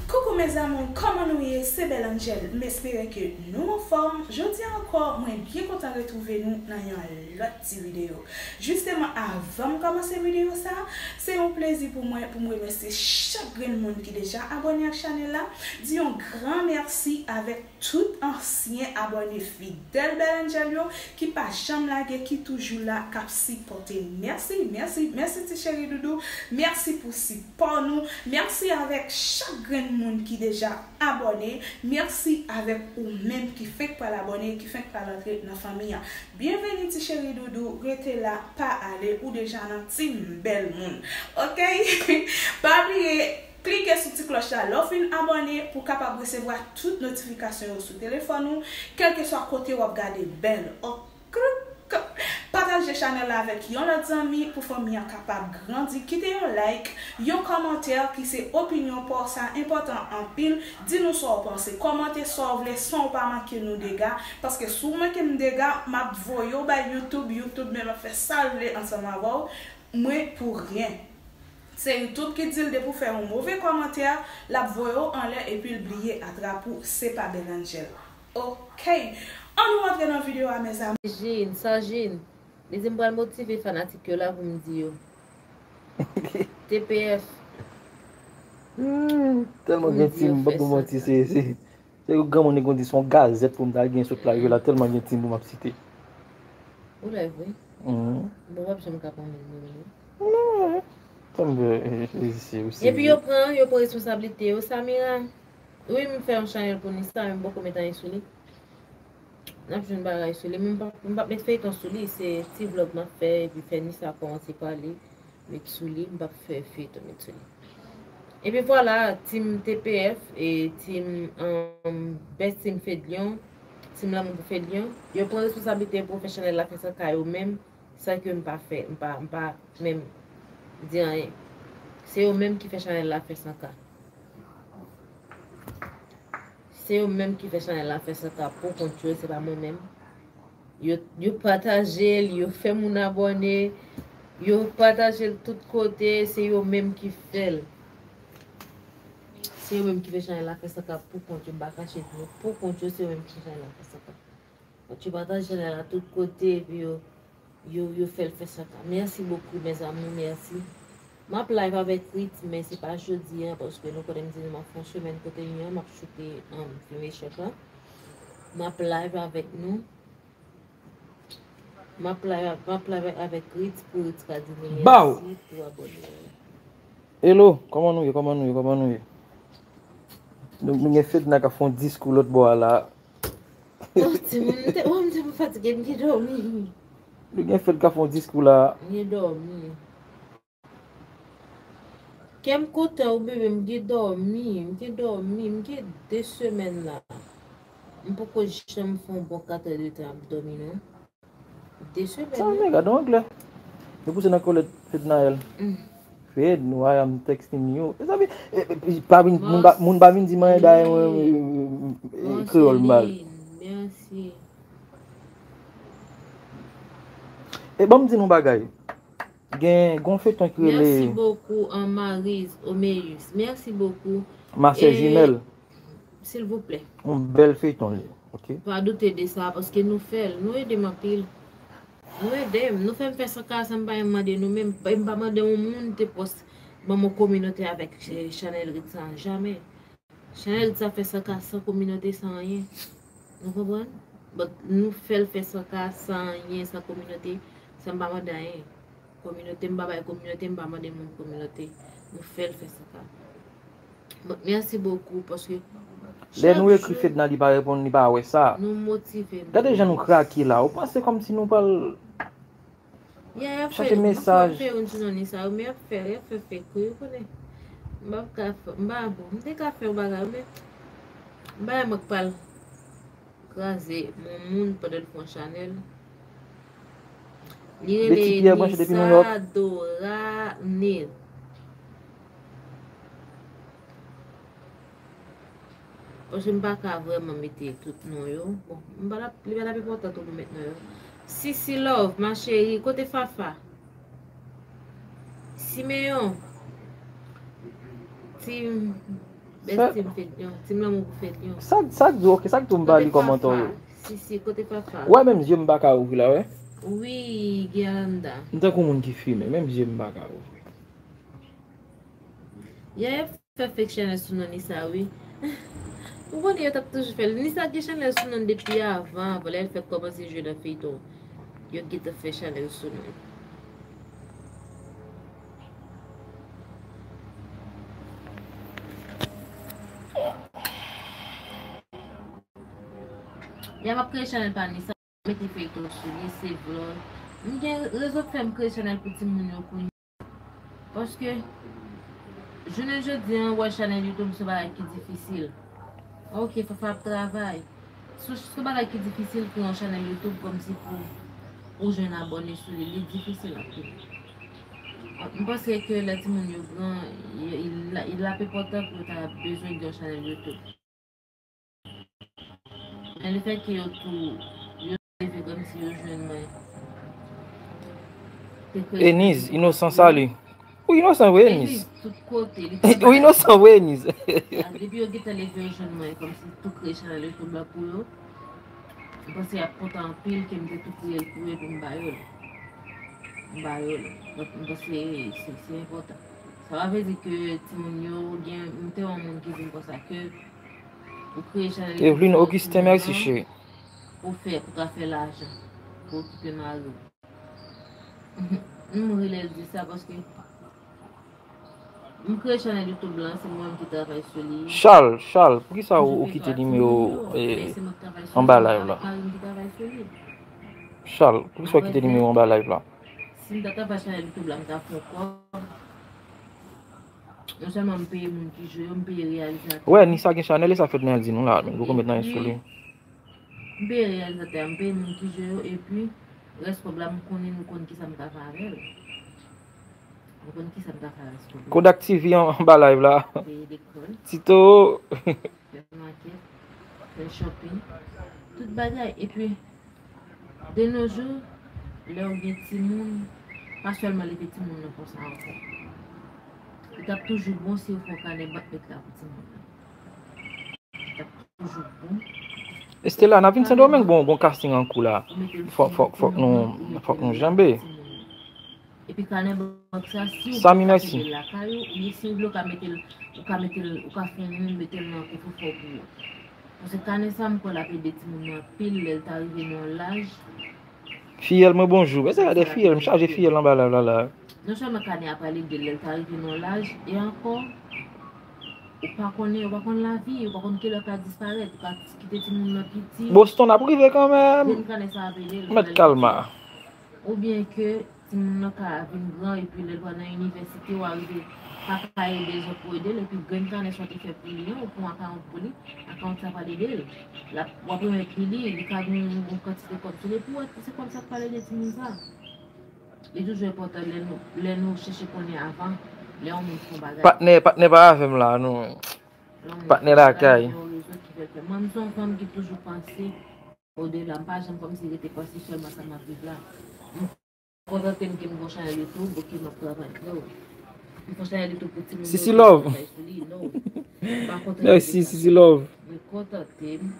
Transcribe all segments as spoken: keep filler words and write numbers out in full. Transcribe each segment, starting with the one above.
Koukou mes amours, kòman nou ye? Se Belle Angel. M espere ke nou anfòm. Jodi a ankò, mwen byen kontan retwouve nou nan yon lòt ti videyo. Jisteman, avan m kòmanse videyo sa, se yon plezi pou mwen pou m remèsye chak grenn moun ki deja abòne ak chanèl la. Di yon gran mèsi avèk tout ansyen abòne fidèl Belle Angel yo ki pa janm lage, ki toujou la, k ap sipòte. Mèsi, mèsi, mèsi ti cheri doudou. Mèsi pou sipò nou. Mèsi avèk chak grenn moun ki deja abòne. Mèsi avèk ou menm ki fenk pral abòne, ki fenk pral antre nan fanmi an. Byenveni ti cheri doudou, rete la, pa ale, ou deja nan team bèl moun. Oke? Pa bliye, klike sou ti klòch la lè w fin abòne pou w kapab resevwa tout notifikasyon yo sou telefòn ou, kèlkeswa kote w ap gade Belle. Oke? Pataje chanèl la avèk yon lòt zanmi pou fanmi an kapab grandi. Kite yon like, yon kòmantè ki se opinyon pa w, sa enpòtan anpil. Di nou sa w panse, kòmante sa w vle san w pa manke nou dega. Paske si w manke m dega, m ap voye w bay YouTube, YouTube menm ap fè sa l vle ansanm avè w. Mwen pou ryen. Se YouTube ki di l depi w fè yon move kòmantè, l ap voye w anlè epi l bliye atrap ou. Se pa Belle Angel. Oke. Ann nou antre nan videyo a, mes amours. Jin, Sajin. Li di m pral motive fanatik yo la pou m di yo. T P F. Hmm, tèlman gen ti, m p ap pou manti, se, se, se yon granmoun ki konn di se yon gazèt pou m ta gen sot la, yo la, tèlman gen ti m pou m ap site. Ou lève, wi. Mhm. Bon, w ap janm ka konn moun, wi. Non, sa m vle, e, e, se, se. Epi yo pran, yo pran responsablite yo, Samira. Wi, m fè yon chanèl pou Nisa, men m poko met anyen sou li. N ap jwenn bagay sou li, men m p ap, m p ap met feyton sou li, se ti vlòg m ap fè, epi fè Nisa kòmanse pale, met sou li, m p ap fè feyton met sou li. Epi vwala, team T P F, e team, um, best team Fedlion, team lanmou pou Fedlion, yo pran responsablite pou fè chanèl la fè san ka yo menm, san ke m pa fè, m pa, m pa menm di anyen. Se yo menm ki fè chanèl la fè san ka. Se yo menm ki fè chanèl la fè san ka pou kont yo, se pa mwen menm. Yo, yo pataje l, yo fè moun abòne, yo pataje l tout kote, se yo menm ki fè l. Se yo menm ki fè chanèl la fè san ka pou kont yo, m pa kache pou yo. Pou kont yo, se yo menm ki fè chanèl la fè san ka. Yo pataje chanèl la tout kote, epi yo, yo, yo fè l fè san ka. Merci beaucoup, mes amours, merci. M ap live avèk Ritz, men se pa jodi a, paske nou konnen m di nou m ap fè yon semèn kote li an, m ap choute, um, fim echèk la. M ap live avèk nou. M ap live, m ap live avèk Ritz pou Ritz ka di nou mèsi pou abòne. Hello, kòman nou ye, kòman nou ye, kòman nou ye? Nou, nou gen Fedna k ap fè yon diskou lòt bò a la. Oh, timoun, m te, oh, m te fatige, m te dòmi. Nou gen Fed k ap fè yon diskou la. M te dòmi. Kè m kontan wi bebe, m te dòmi, m te dòmi, m gen de semèn la. M poko janm fè yon bon katè de tan ap dòmi non. De semèn. Sa men gade anglè. Yo pouse nan kòlèt Fednaelle. Mm. Fed, why I'm texting you. Mezanmi, e, e, pa vin, moun pa, moun pa vin di m anyen dayè mwen, e, e, e, kreyòl mal. Mèsi. E ban m di nou bagay. Gen gon feyton ki rele. Merci beaucoup, Anne-Marie Omeus. Merci beaucoup. Ma sè jimèl. Silvouplè. Yon bèl feyton li, oke? Pa doute de sa, paske nou fè l, nou ede m anpil. Nou ede m, nou fè m fè san ka san m pa janm mande nou, men m pa mande yon moun te pòs ban m yon kominote avèk, eh, chanèl Ritz sa, jamè. Chanèl Ritz sa fè san ka san kominote, san anyen. Nou konprann? But nou fè l fè san ka, san anyen, san kominote, san m pa mande anyen. Kominote, m pa bay kominote, m pa mande moun kominote. Nou fè l fè san ka. Bon, merci beaucoup, paske lè nou ekri Fedna, li pa reponn, li pa wè sa. Nou motive nou. Gade jan nou krake la. Ou panse kòmsi nou pral chache mesaj. Y ap fè, y ap fè yon ti nonni sa yo, men y ap fè, y ap fè fake wi, ou konnen. M p ap ka fè, m pa bon, m te ka fè yon bagay, men bagay mwen k pral kraze yon moun pandan l fè yon chanèl. Li rele Nisadora Nil. Paske m pa ka vrèman mete tout non yo. Bon, m pa t ap, li pa t ap enpòtan tou pou met non yo. Sisi Love, ma chérie, kote Fafa? Simeon, Ti, Bèstim fè l yon, ti m lanmou pou fè l yon. Sa, sa k di, ok, sa k di w m pa li kòmantè w yo? Si, si, kote papa? Wè, menm zye m pa ka ouvri la, wè. Wi, Gerlanda. M tankou moun ki fimen, menm zye m pa ka ouvri. Yaya fè fake chanèl sou non Nisa, wi. Ou konnen yo t ap toujou fè l. Nisa gen chanèl sou non depi avan, avan lè l fèk kòmanse jwe nan feyton. Yo gentan fè chanèl sou non. Ya m ap kreye chanèl pa Nisa, mete feyton sou li, se vlog. M gen rezon k fè m kreye chanèl pou timoun yo kounye a. Paske, jounen jodi a, wè chanèl YouTube se bagay ki difisil. Ok, Fafa ap travay. Se, se bagay ki difisil pou yon chanèl YouTube kòmsi pou ou jwenn abòne sou li. Li difisil anpil. M panse ke lè timoun yo gran, il, il, il ap enpòtan pou yo ta bezwen gen yon chanèl YouTube. Men lefètke yo tou, yo leve kòmsi yo jwenn mwen. Eniz, Inosan, sali. Ou inosan vre, Eniz. Eniz, tout kote, li Ou inosan vre, Eniz. Depi yo gentan leve yo jwenn mwen, kòmsi tou kreye chanèl YouTube la pou yo. M panse y ap kontan anpil ke m te tou kreye l pou yo epi m ba yo l. M ba yo l. Donk, m panse se, se enpòtan. Sa pa vle di ke timoun yo gen, m te wè yon moun ki di m konsa ke ou kreye chanèl Evelyn YouTube Augustin, mèsi, cheri. Pou fè, pou ka fè lajan, pou okipe mari w. M ri lè l di sa paske m kreye chanèl YouTube lan, se mwen menm ki travay sou li. Charles, Charles, poukisa ou, ou kite nimewo, eh, anba live la? Charles, poukisa ou kite nimewo anba live la? Si m ta travay chanèl YouTube la, m ta fè kòb. Non sèlman m peye moun ki jwe yo, m peye reyalizatè. Wè, Nisa gen chanèl, e sa fèt nan di nou la, men poko met nan sou li. M peye reyalizatè, m peye moun ki jwe yo, epi rès kòb la, m konnen nou konn kisa m ka fè avè l. Nou konn kisa m ka fè avè rès kòb la. Kodak T V an, anba live la. Peye lekòl. Tito. Fè makèt, fè shopping, tout bagay. Epi, de nos jours, lè w gen timoun, pa sèlman leve timoun nan konsa ankò. Li t ap toujou bon si yo fè yon kanè banknòt la pou timoun nan. Li t ap toujou bon. Estela, n ap vin Sendomeng, bon, bon casting an kou la. Fòk, fòk, fòk nou, fòk nou janbe. Epi kanè bank sa, si w vle w ka kenbe l lakay ou, oubyen si w vle w ka mete l, ou ka mete l, ou ka fè yon moun mete l nan kofòfò pou ou. Paske kanè sa, m kwè l ap ede timoun nan anpil lè l ta rive nan yon laj. Fiyèl mwen, bonjou. Èske gade fiyèl, m chaje fiyèl anba live la la. Non sèlman kanè a pral ede l lè l ta rive nan yon laj, e ankò, ou pa konnen, ou pa konn lavi, ou pa konn kilè w ka disparèt, ou ka kite timoun nan piti. Boston ap rive kanmenm. Grenn kanè sa ap ede l. Mèt kalma. Oubyen ke timoun nan ka vin gran epi lè l pral nan inivèsite, w a rive pa ka ede zòt pou ede l, epi grenn kanè sa w te fè pou li an, ou pran akawont pou li, akawont sa pral ede l. L ap, w ap remèt li li, li ka gen yon, yon kantite kòb sou li, epi w wè se kòb sa k pral ede timoun sa. Li toujou enpòtan lè nou, lè nou chèche konnen avan, lè yon moun fè yon bagay. Patnè, patnè pa avè m la, non. Patnè lakay. Yon rezon ki fè l fè. Mwen, m se yon fanm ki toujou panse odela, m pa janm kòmsi rete panse sèlman sa m ap viv la. M kontante m ke m gon chanèl YouTube, ok, m ap travay. No. M fè chanèl YouTube pou timoun yo, Sisi Love. Travay sou li, no. M pa kontante de sa. Mèsi, Sisi Love. Mwen kontante m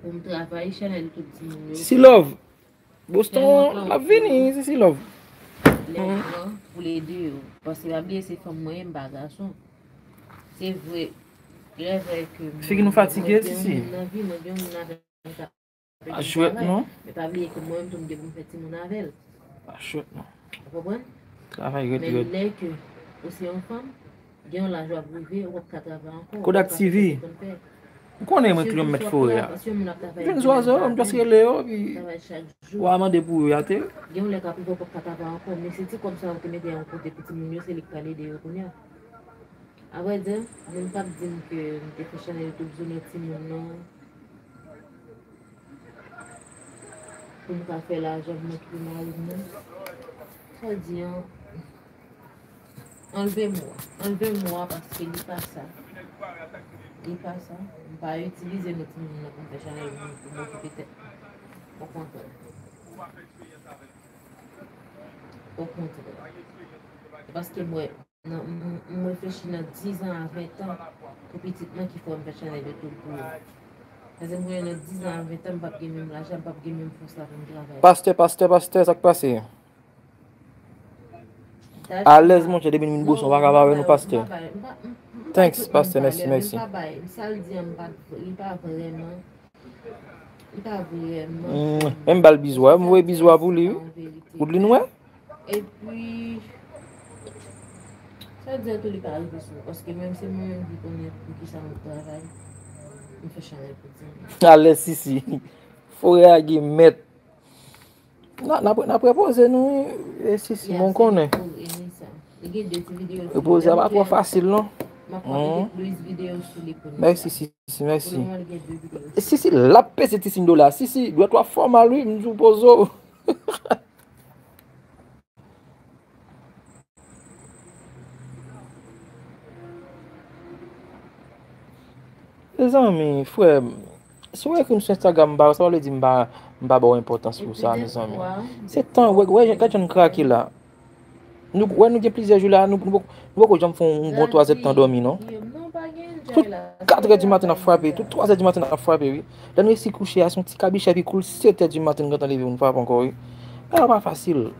pou m travay chanèl YouTube timoun yo. Sisi Love. Boston, l ap vini, Sisi Love. Lè w pran pou l ede yo. Paske pa bliye se fanm mwen ye, m pa gason. Se vre, lè vre ke mwen, figi nou fatige, Sisi. Mwen gen yon moun nan vi, mwen gen yon moun avè m k ap fè travay. Pa jwèt non. Men pa bliye ke mwen menm tou m gen pou m fè timoun avè l. Pa jwèt non. Ou konprann? Travay rèd rèd. Men lè ke ou se yon fanm, gen yon laj w ap rive, ou p ap ka travay ankò. Kodak T V. Ou konnen mwen kliyan m mèt fore a. Jèn zwazo, m just rele yo, epi w a mande pou yo, y a te. Gen yon lè k ap rive, ou p ap ka travay ankò, men se ti kòb sa yo te mete yon kote pou timoun yo, se li k pral ede yo kounye a. Avrèdi, moun k ap di m ke m te fè chanèl YouTube Zone timoun nan, pou m ka fè lajan pou m okipe mari m nan. Sa di an, anlve mo a. Anlve mo a paske li pa sa. Li pa sa. M pa itilize non timoun nan pou m fè chanèl moun pou m okipe tèt mwen. Okontrè. Okontrè. Se paske m wè nan, m, m reflechi nan diz an a ven tan pou pitit mwen ki fè m fè chanèl YouTube pou yo. Paske m konnen nan diz an a ven tan, m p ap gen menm lajan, m p ap gen menm fòs la pou m travay. Pastè, pastè, pastè, sa k pase? Alèz, monchè, depi n vin Boston, w pa ka pa wè nou, pastè. Thanks, pastè, mèsi, mèsi. M pa bay, m sa l di an, m pa, li pa vrèman, li pa vrèman. Mm, menm ba l bizou a, m voye bizou a pou li, wi. Woodline, wè? Epi, sa di an tou li pa rive sou mwen, paske menm se mwen menm ki konnen pou ki sa m ap travay, m fè chanèl pou di. Alèz, Sisi. Forè a gen mèt. N a, n ap, n ap repoze nou, wi, e Sisi, mwen konnen. Repoze a pa twò fasil, non. Mèsi, Sisi, mèsi. E Sisi, l ap peze ti siy dola. Sisi, dwèt w ap fè w mal, wi, m di w poze w. Mezanmi, frè m, si w ekri m sou Instagram, m pa, sa pa vle di m pa, m pa ba w enpòtans pou sa, mezanmi. Se tan, wè, wè, gad jan n krake la. Nou, wè, nou gen plizyè jou la, nou, nou, nou poko janm fè yon bon twa zè tan dòmi, non. Tout katrè di maten n ap frape, tout twa zè di maten n ap frape, wi. Lè n resi kouche a, se yon ti kabichè epi koul sèt è di maten n gentan leve, nou frape ankò, wi. Bagay la pa fasil.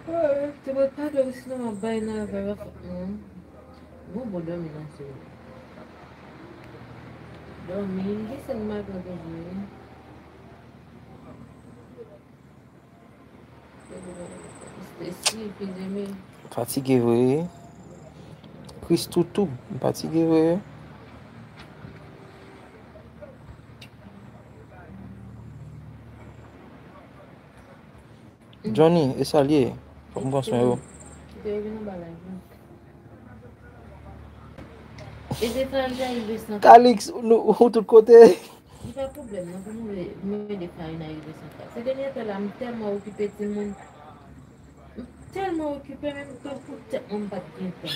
Te mwen pa dòmi, sinon m ap bay nan afè, non. Gon bon dòmi nan se. Dòmi, m gen sèl maten toujou, wi. Fatige vre, wi. Christoo Tube, m fatige vre, wi. Johnny, e sa l ye? Fòk m pran swen yo. Calix, nou, ou tout kote. Li pa pwoblèm nan pou mwen, mwen de Farina rive san ka. Se dènye tan la, m tèlman okipe timoun. M tèlman okipe, menm tan pou tèt mwen, m pa t gen tan.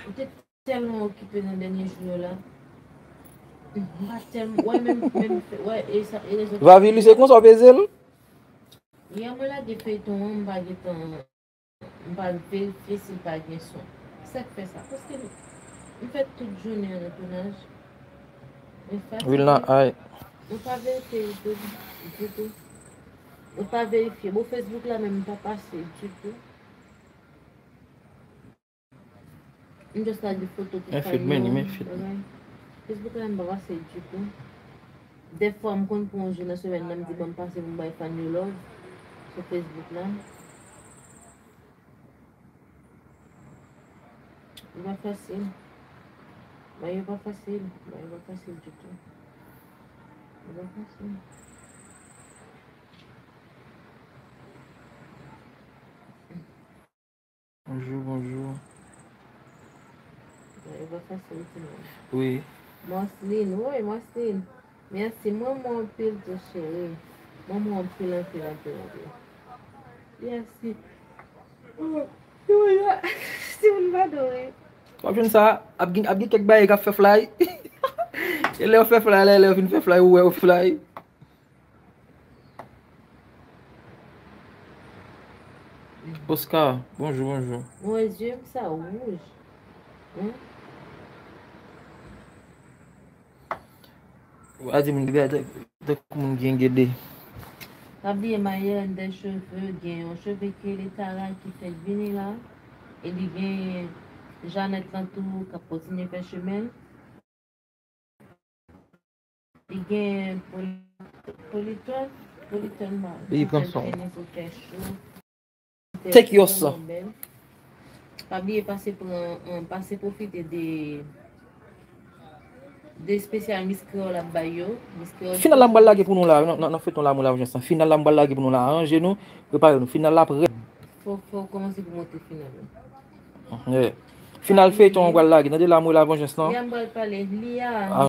M te tèlman okipe nan dènye jou yo la. M pa tèlman, wè, menm, menm, wè, e sa, e rezon. Vavili, se konsa w peze l? Yè mwen lage feyton an, m pa gen tan. M pa verifye si l pa gen son. Sa k fè sa? Paske m, m fè tout jounen an nan tounaj. Men fatige. Wilna, ay. Mwen pa verifye YouTube ditou. Mwen pa verifye. Bon, Facebook la menm, m pa pase ditou. M just lage foto pou fè yon bagay. Facebook la, m pa pase ditou. Dèfwa, m konn pran yon jou nan semèn nan, m di, "Ban m pase pou m bay fan yo love" sou Facebook la. Li pa fasil. Bagay yo pa fasil. Bagay yo pa fasil ditou. Li pa fasil. Bonjou, bonjou. Bagay yo pa fasil, timoun. Wi. Marceline, wi, Marceline. Mèsi, m renmen w anpil tou, cheri. M renmen w anpil, anpil, anpil, anpil. Mèsi. Oh, timoun, timoun pa dwe. W ap jwenn sa, ap gen, ap gen kèk bagay k ap fè fly. E lè yo fè fly la, e lè yo fin fè fly, ou wè yo fly. Oscar, bonjou, bonjou. Mwen, zye m sa wouj. Hein? Ou a di moun gede, tankou moun gen gede. Pa bliye Mayenne des cheveux, gen yon cheve ki rele Tara ki fèk vini la. E li gen Jeannette lan tou k ap kontinye fè chemen l. Li gen Poli-, Politòn, Politòn, li pran son. Take your son. Pa bliye pase pran, pase pwofite de, de espesyal Miss Kreyòl ap bay yo. Miss Kreyòl. Final la m pral lage pou nou la, nan, nan, nan feyton L'amour et la vengeance lan. Final la m pral lage pou nou la. Aranje nou, prepare nou. Final la ap rèd. Fò, fò w kòmanse pou monte final la. Yeah. Final feyton an pral lage. Tande L'amour et la vengeance lan. Lia m pral pale. Lia.